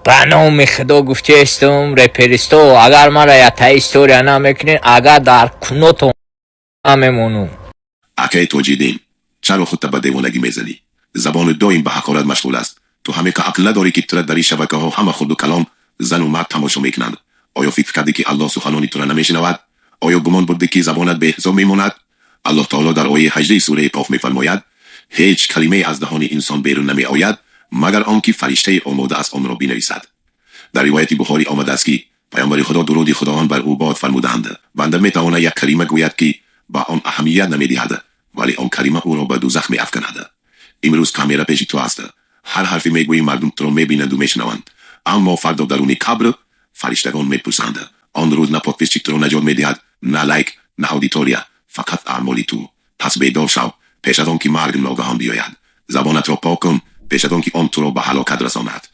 Ба номи Худо гуфтаистум, реперисто, агар мара якта история намекунед, агар дар кунотон намемонум. Акаи Тоҷиддин, чаро худта ба девонагӣ мезанӣ? Забонат доим ба ҳақорат машғул аст. Ту ҳамека ақл надорӣ, ки тура дар ин шабакаҳо ҳама хурду калон, зану мард тамошо мекунанд? Оё фикр кардӣ, ки Аллоҳ суханони тура намешунавад? Оё гумон бурдӣ, ки забонат беҳисоб мемонад? Аллоҳ таоло дар ояи 18-и сураи Қоф мефармояд: «Ҳеҷ калимае аз даҳони инсон берун намеояд, магар он ки фариштае омода аст онро бинависад». Дар ривояти Бухорӣ омадааст, ки паёмбари Худо, дуруди Худованд бар ӯ бод, фармуданд: «Банда метавонад як калима гӯяд, ки ба он аҳамият намедиҳад, вале он калима ӯро ба дӯзах меафканад». Имрӯз камера пеши ту аст, ҳар ҳарфе мегӯӣ, мардум туро мебинанду мешунаванд, аммо фардо даруни қабр фариштагон мепурсанд. Он рӯз на подписчик туро наҷот медиҳад, на лайк, на аудитория, фақат аъмоли ту. Пас бедор шав, пеш аз он ки марг ногаҳон биёяд. Забонатро пок кун, пеш аз он ки он туро ба ҳалокат расонад.